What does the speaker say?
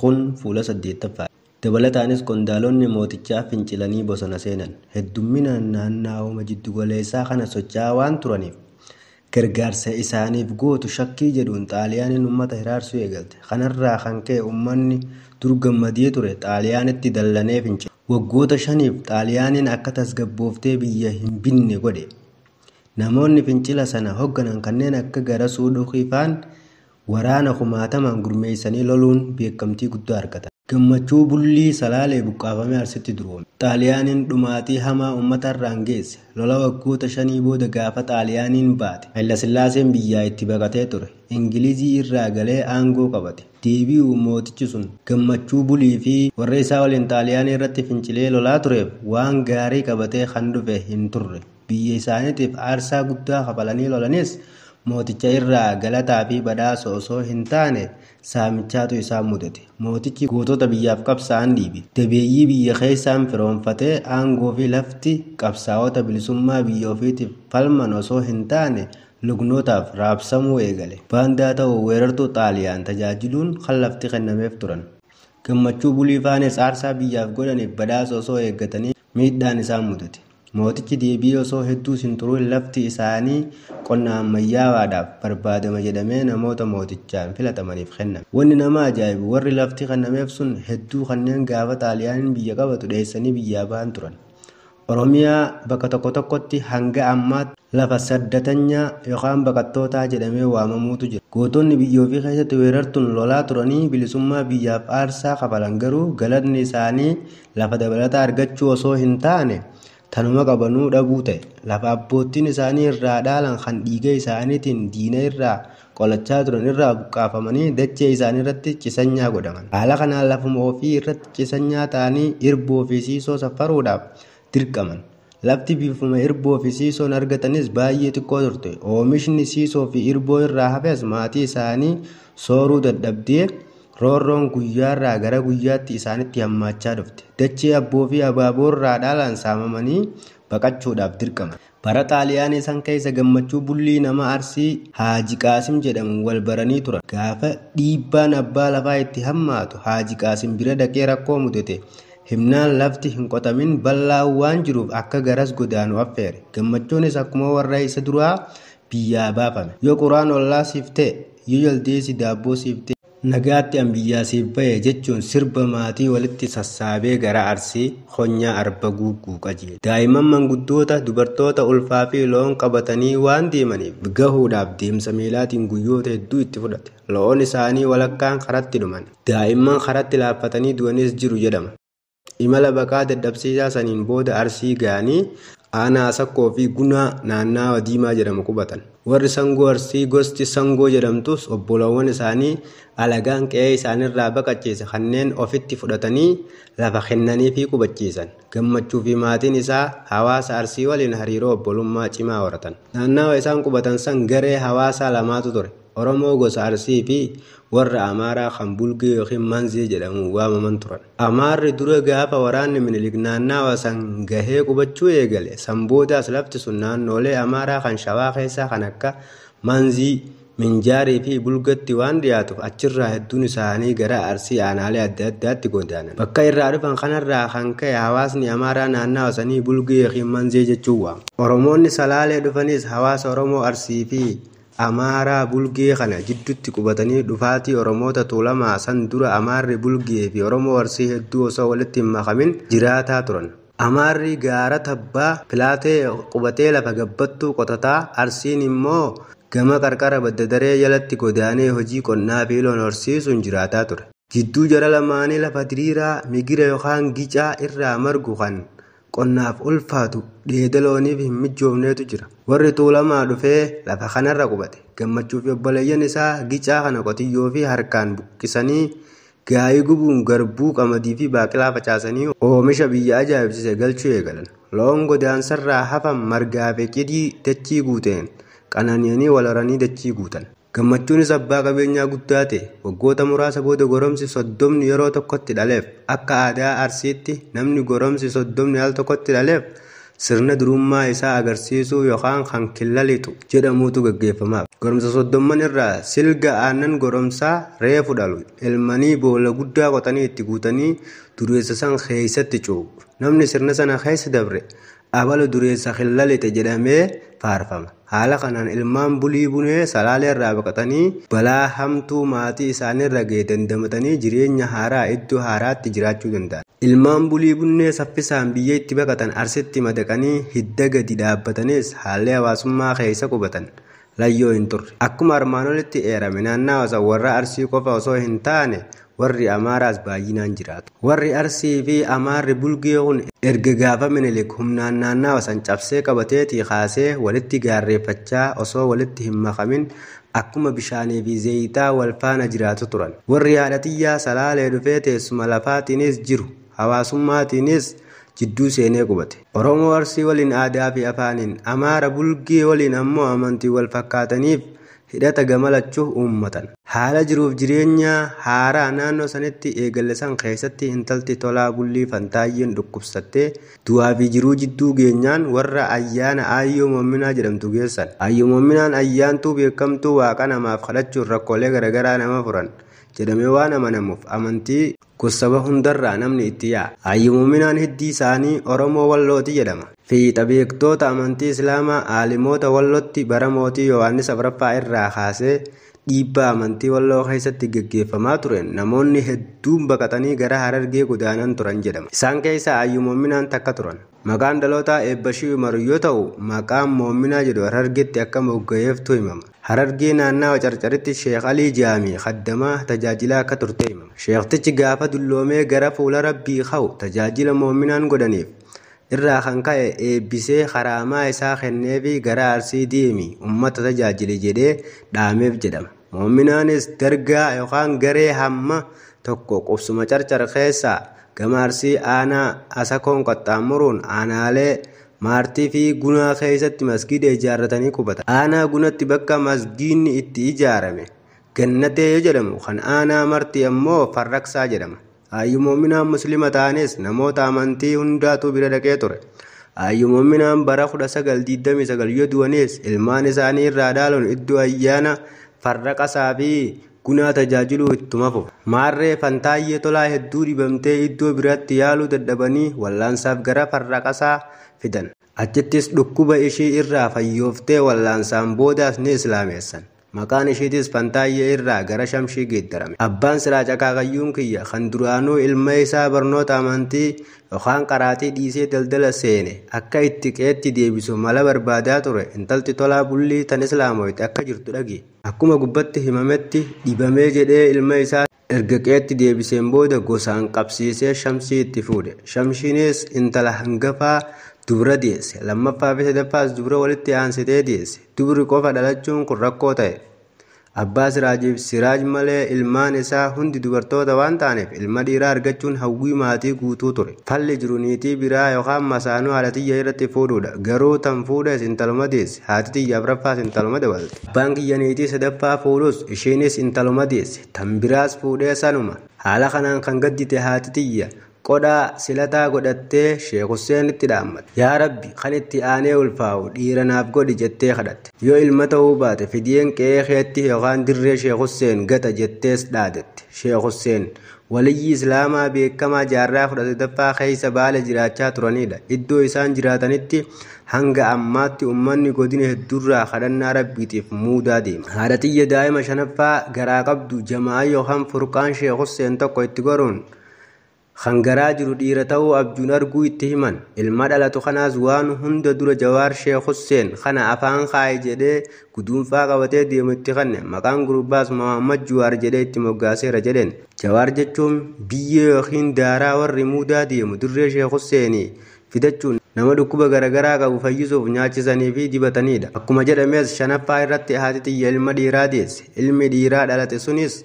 Kun fuula 8ffaa. Dabalataanis qondaalonni mootichaa fincilanii bosona seenan. Heddumminaan naannawuma jiddugaleessaa kana socho'aa waan turaniif gargaarsa isaaniif gootu shakkii jedhuun Xaaliyaaniin uummata hiraarsuu eegalte. Kanarraa kan ka'e uummanni dur gammadee ture Xaaliyaanitti dallanee fincile. Waggoota 5f Xaaliyaaniin akka tasgabbooftee biyya hin binne godhe. Namoonni fincila sana hoogganan kanneen akka Garasuu Dhukii faan waraana kumaatamaan gurmeessanii loluun beekamtii guddaa argatan. Gammachuu Bullii Salaalee buqqaafamee Arsitti duroome. Xaaliyaaniin dhumaatii hamaa uummatarraan geesse. Lola waggoota 5 booda gaafa Xaaliyaaniin baate Hayilasillaaseen biyyaa itti baqatee ture. Ingilizii irraa galee aangoo qabate. Deebi'uu mootichi sun Gammachuu Bulii fi warra isaa waliin Xaaliyaanii irratti fincilee lolaa tureef waan gaarii qabatee kan dhufe hin turre. Biyya isaaniitiif aarsaa guddaa kafalanii lolanis mooticha irraa galataa fi badhaasa osoo hin taane saamichaatu isaan mudate. Mootichi gootota biyyaaf qabsaa'an dhiibe. Dabeeyyii biyya keessaan firoonfatee aangoo fi lafti qabsaa'ota bilisummaa biyya ofiitiif falman osoo hin taane lugnootaaf raabsamuu eegale. Baandaa ta'uu weerartuu Xaaliyaan tajaajiluun kan lafti kennameef turan. Gammachuu Bulii faanis aarsaa biyyaaf godhaniif badhaasa osoo eeggatanii miidhaan isaan mudate. Mootichi deebi'ee osoo hedduus hin turin lafti isaanii qonna ammayyaawaadhaaf barbaadama jedhamee namoota mootichaan filatamaniif kenname. Wanni nama ajaa'ibu warri lafti kennameef sun hedduu kanneen gaafa Xaaliyaaniin biyya qabatu dheessanii biyyaa ba'an turan. Oromiyaa bakka tokko tokkotti hanga ammaatti lafa saddatanyaa yookaan baqattootaa jedhamee waamamuutu jira. Gootonni biyya ofii keessatti weerartuun lolaa turanii bilisummaa biyyaaf aarsaa kafalan garuu galanni isaanii lafa dabalataa argachuu osoo hin taane tanuma qabanuu dhabuu ta'e. Lafa abboottiin isaanii irraa dhaalan kan dhiiga isaaniitiin diina irraa qolachaa turan irraa buqqaafamanii dachee isaanii irratti cisanyaa godhaman. Haala kanaan lafuma ofii irratti cisanyaa ta'anii irboo fi siisoo safaruudhaaf dirqaman. Lafti bifuma irboo fi siisoon argatanis baay'ee xiqqoo turte. Oomishni siisoo fi irboo irraa hafes maatii isaanii sooruu dadhabdee roorroon guyyaarraa gara guyyaatti isaanitti hammaachaa dhufte. Dachee abboo fi abaaboo irraa dhaalaan saamamanii baqachuudhaaf dirqaman. Bara Xaaliyaanii san keessa Gammachuu Bullii nama Arsii Haaji Qaasim jedhamu wal baranii turan. Gaafa dhiibbaan abbaa lafaa itti hammaatu Haaji Qaasim bira dhaqee rakkoo mudate. Himnaan lafti hin qotamin bal'aa waan jiruuf akka garas godaanu affeere. Gammachuunis akkuma warra isa duraa biyyaa baafame. Yoo quraan ollaa siif ta'e, yoo jaldeessi daabboo siif ta'e, nagaatti an biyyaa siif bahe jechuun sirba maatii walitti sassaabee gara Arsii Konyaa Arba Guugguu qajeele. Daa'imman manguddoota, dubartoota ulfaa fi loon qabatanii waan deemaniif gahuudhaaf deemsa miilaatiin guyyoota hedduu itti fudhate. Loon isaanii walakkaan karatti dhuman. Daa'imman karatti laaffatanii du'anis jiru jedhama. Imala baqaa dadhabsiisaa saniin booda Arsii ga'anii aanaa Sakkoo fi Gunaa naannawa Diimaa jedhamu qubatan. Warri Sangoo Arsii gosti Sangoo jedhamtus obbolawwan isaanii alagaan qe'ee isaaniirraa baqachiise kanneen ofitti fudhatanii lafa kennanii fi qubachiisan. Gammachuu fi maatiin isaa hawaasa Arsii waliin hariiroo obbolummaa cimaa horatan. Naannawa isaan qubatan san garee hawaasaa lamaatu ture. Oromoo gosa Arsii fi warra Amaaraa kan Bulgee yookiin Manzee jedhamuun waamaman turan. Amaarri dura gaafa waraanni Minilik naannawa san gahee qubachuu eegale. San boodaas lafti sun naannolee Amaaraa kan Shawaa keessaa kan akka Manzii, Minjaarii fi Bulgatti waan dhiyaatuuf achirraa hedduun isaanii gara Arsii aanaalee adda addaatti godaanan. Bakka irraa dhufan kanarraa kan ka'e hawaasni Amaaraa naannawa sanii Bulgee yookiin Manzee jechuun waama. Oromoonni Salaalee dhufanis hawaasa Oromoo Arsii fi Amaaraa Bulgee kana jidduutti qubatanii dhufaatii Oromoota Tuulamaa san dura Amaarri Bulgee fi Oromoo Arsii hedduu osoo walitti hin makamin jiraataa turan. Amaarri gaara tabbaa filaatee qubatee lafa gabbattuu qotataa, Arsiin immoo gama qarqara badda-daree jalatti godaanee hojii qonnaa fi loon horsiisuun jiraataa ture. Jidduu jara lamaanii lafa diriiraa migira yookaan gicaa irraa margu kan qonnaaf ulfaatu dheeda looniif hin mijoofnetu jira. Warri Tuulamaa dhufee lafa kanarra qubate. Gammachuu fi obboleeyyan isaa gicaa kana qotiyyoo fi harkaan buqqisanii gaayii gubuun garbuu, qamadii fi baaqelaa facaasanii oomisha biyya ajaa'ibsiise galchuu eegalan. Loon godaansarraa hafan margaa fi cidii dachii guuteen qanani'anii wal horanii dachii guutan. Gammachuunis abbaa qabeenyaa guddaa ta'e. Waggoota muraasa booda goromsi 30 yeroo tokkotti dhaleef. Akka aadaa Arsiitti namni goromsi 30 al tokkotti dhaleef Sirna durummaa isaa agarsiisuu yookaan kan killalitu jedhamutu gaggeeffamaaf. Goromsa soddomman irraa silga aannan goromsaa reefu dhalu elmanii boolla guddaa qotanii itti guutanii dureessa san keessatti cuuphu. Namni sirna sana keessa dabre abalu dureessa killalite jedhamee faarfama. Haala kanaan ilmaan bulii bunee salaalee irraa baqatanii balaa hamtuu maatii isaaniirra ga'e dandamatanii jireenya haaraa iddoo haaraatti jiraachuu danda'an. Ilmaan bulii bunee saffisaan biyya itti baqatan Arsitti madaqanii hidda gadi dhaabbatanis haalli hawaasummaa keessa qubatan layyoo hin turre. Akkuma armaan olitti eerame naannawa san warra Arsii qofa osoo hin taane warri Amaaraas baay'inaan jiraatu. Warri Arsii fi Amaarri Bulgee kun erga gaafa Minilik humnaan naannawa san cabsee qabateetii kaasee walitti gaarreeffachaa osoo walitti hin makamin akkuma bishaanii fi zayitaa wal faana jiraatu turan. Warri haadha xiyyaa Salaalee dhufee teessuma lafaatiinis jiru hawaasummaatiinis jidduu seenee qubate. Oromoo Arsii waliin aadaa fi afaaniin, Amaara Bulgee waliin ammoo amantii wal fakkaataniif hidhata gamalachuu uummatan. Haala jiruuf jireenya haaraa naannoo sanitti eegalle san keessatti intalti Tolaa Bullii Fantaayyeen dhukkubsattee du'aa fi jiruu jidduu geenyaan warra ayyaana Aayyoo Moomminaa jedhamtu geessan. Aayyoo Moomminaan ayyaantuu beekamtuu waaqa namaaf kadhachuun rakkoolee garaagaraa nama furan jedhamee waan amanamuuf amantii gossaba hundarraa namni itti yaa'a. Aayyoo Moomminaan hiddi isaanii Oromoo Wallooti jedhama. Fiixa beektoota amantii Islaamaa aalimoota Wallootti bara mootii Yohaannis Afuraffaa irraa kaasee dhiibbaa amantii Walloo keessatti gaggeeffamaa tureen namoonni hedduun baqatanii gara Harargee godaanan turan jedhama. Isaan keessaa Aayyoo Moomminaan takka turan. Maqaan dhalootaa Eebbashii Umar yoo ta'u, maqaan Moomminaa jedhu Harargeetti akka mogga'eeftu himama. Harargee naannawa Carcaritti Sheekh Alii Jaamii khaddamaa tajaajilaa akka turte himama. Sheektichi gaafa dulloomee gara fuula Rabbii ka'u tajaajila Moomminaan godhaniif irraa kan ka'e eebbisee karaamaa isaa kenneefi gara Arsii deemi uummata tajaajili jedhee dhaameef jedhama. Moomminaanis dargaa yookaan garee hamma tokko qubsuma Carcar keessaa gama Arsii aanaa Asakoon qaxxaamuruun aanaalee Maartii fi Gunaa keessatti masgiida ijaarratanii qubatan. Aanaa Gunaatti bakka masgiidni itti ijaarame Gannatee yoo jedhamu kan aanaa Martii ammoo Farraqsaa jedhama. Aayyoo Moomminaan Musliima ta'anis namoota amantii hundaatu bira dhaqee ture. Aayyoo Moomminaan bara 1929 yoo du'anis ilmaan isaanii irraa dhaaluun iddoo ayyaana Farraqasaa fi Gunaa tajaajiluu ittuma fufu. Maarree Fantaayyee Tolaa hedduu dhibamtee iddoo biraatti yaaluu dadhabanii wallaansaaf gara Farraqasaa fidan. Achittis dhukkuba ishii irraa fayyooftee wallaansaan boodaas ni islaameessan. Maqaan ishiitis Fantaayyee irraa gara Shamshii geeddarame. Abbaan Siraaj akaakayyuun kiyya kan duraanuu ilma isaa barnoota amantii yookaan qaraatii dhiisee daldala seene akka itti qeetti deebisu mala barbaadaa ture intalti Tolaa Bullii tan islaamoyte akka jirtu dhage. Akkuma gubbatti himametti dhibamee jedhee ilma isaa erga qeetti deebiseen booda gosaan qabsiisee Shamsii itti fuudhe. Shamshiinis intala hangafaa dubra deesse. Lammaffaa fi sadaffaas dubra walitti aansitee deesse. Dubri qofa dhalachuun kun rakkoo ta'e. Abbaa Siraajiif Siraaj malee ilmaan isaa hundi dubartoota waan ta'aniif ilma dhiiraa argachuun hawwii maatii guutuu ture. Falli jiru niitii biraa yookaan masaanuu haadha xiyya irratti fuudhuudha. Garuu tan fuudhes intaluma deesse. Haati xiyya afuraffaas intaluma dabalte. Abbaan kiyya niitii sadaffaa fuudhus ishiinis intaluma deesse. Tan biraas fuudhee sanuma. Haala kanaan kan gaddite haati xiyya qodhaa silataa godhattee Sheek Huseenitti dhaammatte. Yaa Rabbi kan itti aanee ulfaa'u dhiira naaf godhi jettee kadhatte. Yoo ilma ta'uu baate fidiyeen qe'ee keetti yookaan dirree Sheek Huseen gata jettees dhaadette. Sheek Huseen waliyyi Islaamaa beekamaa jaarraa 18ffaa keessa Baale jiraachaa turanidha. Iddoo isaan jiraatanitti hanga ammaatti uummanni godina hedduurraa kadhannaa Rabbiitiif muudaa deema. Haadha xiyya daa'ima shanaffaa garaa qabdu jamaa yookaan furqaan Sheek Huseen tokko itti goruun kan garaa jiru dhiira ta'uu abjuun arguu itti himan. Ilma dhalatu kanaas waan hunda dura Jawaar Sheek Huseen kana afaan kaaye jedhee guduunfaa qabatee deemu itti kanne. Maqaan gurbaas Muhammad Jawaar jedhee itti moggaaseera jedheen. Jawaar jechuun biyyee yookiin daaraa warri muudaa deemu dirree Sheek Huseenii fidachuun nama dhukkuba garaagaraa qabu fayyisuuf nyaachisanii fi dibatanidha. Akkuma jedhames shanaffaa irratti haati xiyya ilma dhiiraa deesse. Ilmi dhiiraa dhalate sunis